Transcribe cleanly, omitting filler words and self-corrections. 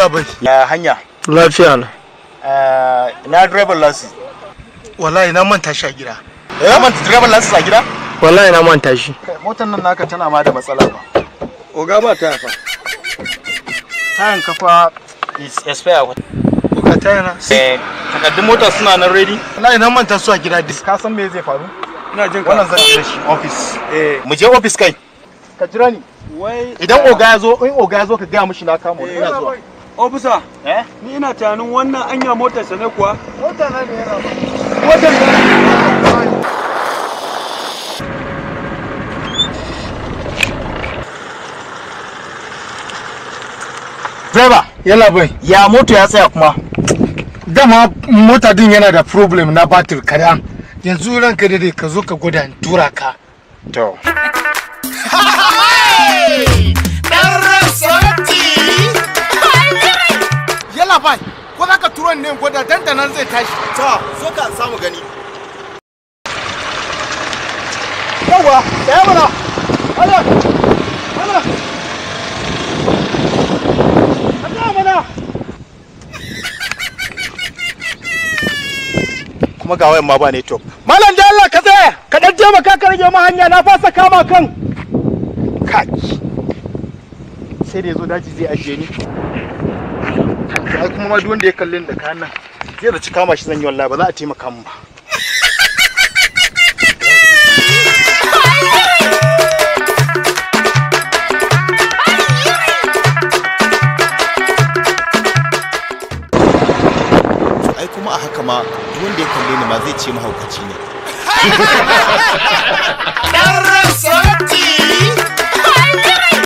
Yalla bai. Ya hanya? Lafiya na. Na driver license. Wallahi na manta shi a gida. Eh, manta driver license a gida? Wallahi na manta shi. Motar nan naka tana ma da matsala ba. Oga, ba taya fa. Tayan kafa is expire. Oga, taya na. Eh, takardun mota suna nan ready? Wallahi na manta su a gida. Ka san me zai faru? Ina jin ka. Wannan zan je da shi office. Eh. Mu je office kai. Ka jira ni. Wai Idan oga ya zo, in oga ya zo, ka gaya mishi na kama wani. Ina zuwa. Officer, Eh? ni ina tunanin wannan anya motar sa ne kuwa? Mota na ne yana ba. Motar sa. Driver, Yalla bai. ya moto ya tsaya kuma? Dama mota din yana da problem na batir kadan. Yanzu ranka dai ka zo ka gwada in tura ka. To. Yalla bai. Ko za ka turo ne in gwada, dandanan zai tashi. To, zo ka samu gani. Yawwa, tsaya mana. Ana. Ana. Ka tsaya mana. Kuma ga wayan ma ba network. Malam, da Allah ka tsaya, ka dan taimaka ka rage ma hanya, na fasa kama kan. Kai. Sai da yazo daji zai ajiye ni. Ai kuma ma duk wanda ya kalle ni da kayan nan zai zaci kama shi zan yi, wallahi ba za a taimaka min ba. Ai kuma a haka ma duk wanda ya kalle ni ma zai ce mahaukaci ne.